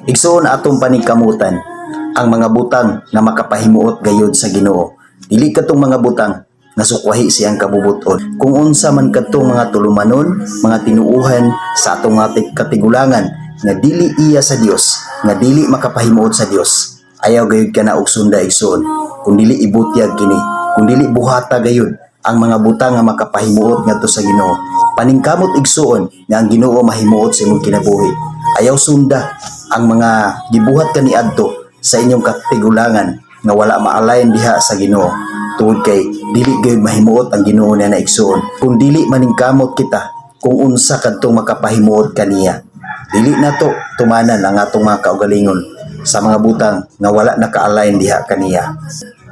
Igsoon, atong paningkamutan ang mga butang nga makapahimuot gayod sa Ginoo. Dili katong mga butang nga sukwahi siyang kabubuton. Kung unsa man kadtong mga tulumanon, mga tinuuhan sa atong mga katigulangan nga dili iya sa Dios, nga dili makapahimuot sa Dios. Ayaw gayud kana og sunda, igsoon. Kung dili ibutyag kini, kung dili buhata gayud ang mga butang nga makapahimuot ngadto sa Ginoo. Paningkamot, igsoon, nga ang Ginoo mahimuot sa imong kinabuhi. Ayaw sunda ang mga gibuhat kaniadto sa inyong katigulangan nga wala ma-align diha sa Ginoo. Tungod kay dili gayud mahimuot ang Ginoo na, igsoon, kung dili maningkamot kita kung unsa kadtong makapahimuot kaniya. Dili nato tumanan ang atong mga kaugalingon sa mga butang nga wala naka-align diha kaniya.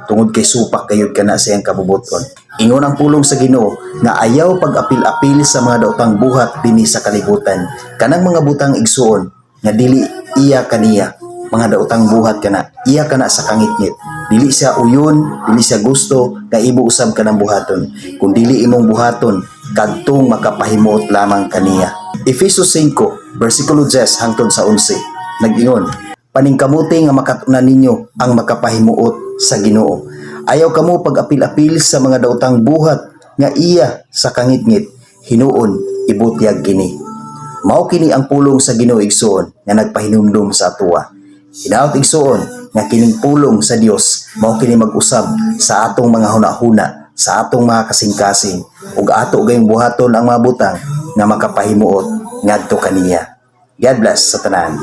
Tungod kay supak gayud kana sa iyang kabubuton. Ingon ang pulong sa Ginoo nga ayaw pag-apil-apil sa mga daotang buhat dinhi sa kalibutan. Kanang mga butang, igsuon, nga dili iya kaniya, mga daotang buhat kana, iya kana sa kangitngit. Dili siya uyon, dili siya gusto nga imo usab kanang buhaton. Kung dili imong buhaton kadtong makapahimuot lamang kaniya. Efeso 5 versikulo 10 hangtod sa 11 nag-ingon, "Paningkamuti nga makatunan ninyo ang makapahimuot sa Ginoo. Ayaw kamo pag-apil-apil sa mga daotang buhat nga iya sa kangitngit, hinuon ibutyag kini." Mao kini ang pulong sa Ginoo, igsoon, nga nagpahinumdum sa atoa. Hinaot, igsoon, nga kining pulong sa Dios mao kini mag-usab sa atong mga hunahuna, sa atong mga kasing-kasing ug ato gayong buhaton ang mga butang nga makapahimuot ngadto kaniya. God bless sa tanan.